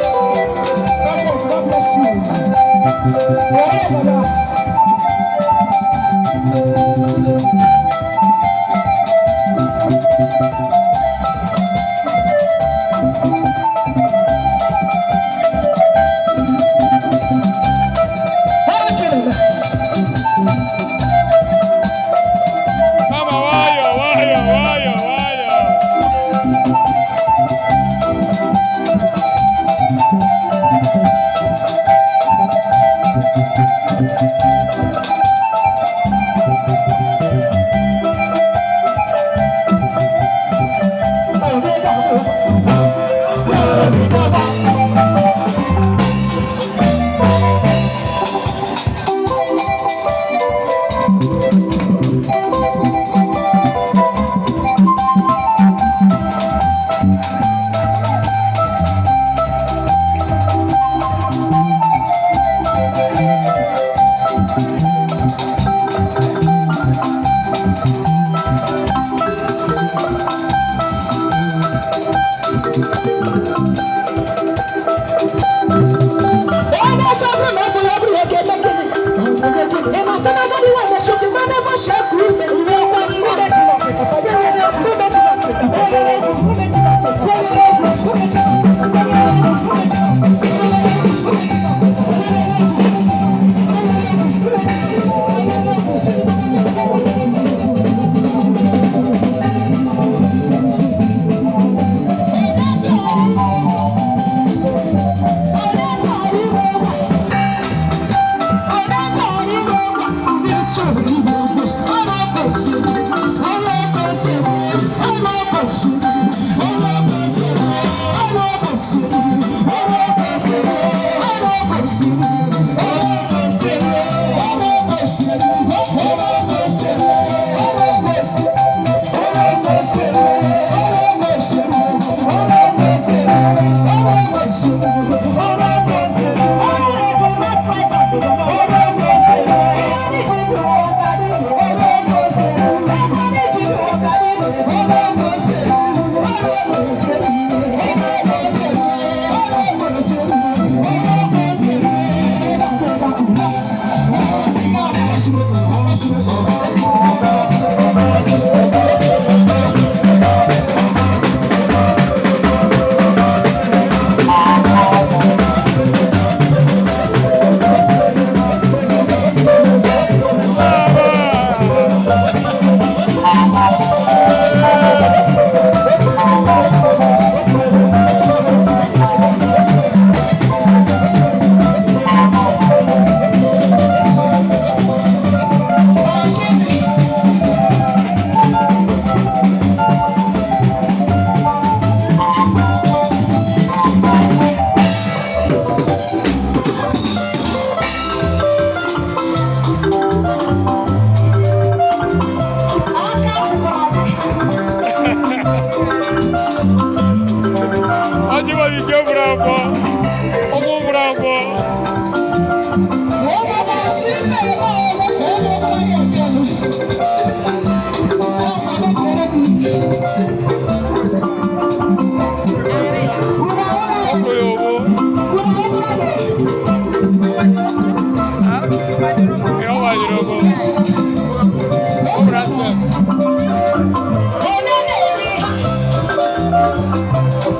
Prophet, God bless you. Were Baba. Ọrụ kelele. Mama, nwayọ nwayọ nwayọ nwayọ. Onye ọsọ bụrụ na ọ bụrụ ya bụrụ ya ga-eme gịnị? Ị ma sị na agadi nwaanyị shuki ma na-ebe sheku ume ume ọkwa ume ji na Afrịka ume ji na Afrịka ume ji na Afrịka ume ji na Afrịka ume ji na Afrịka. Ọjị nwere ike gwụrụ afọ. Ụmụ gwụrụ afọ. Ọkụ ya ogbu. Ee, ọ gbajiri ogbu. President. Onye na-eri ha?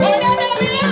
Onye na-eri ha?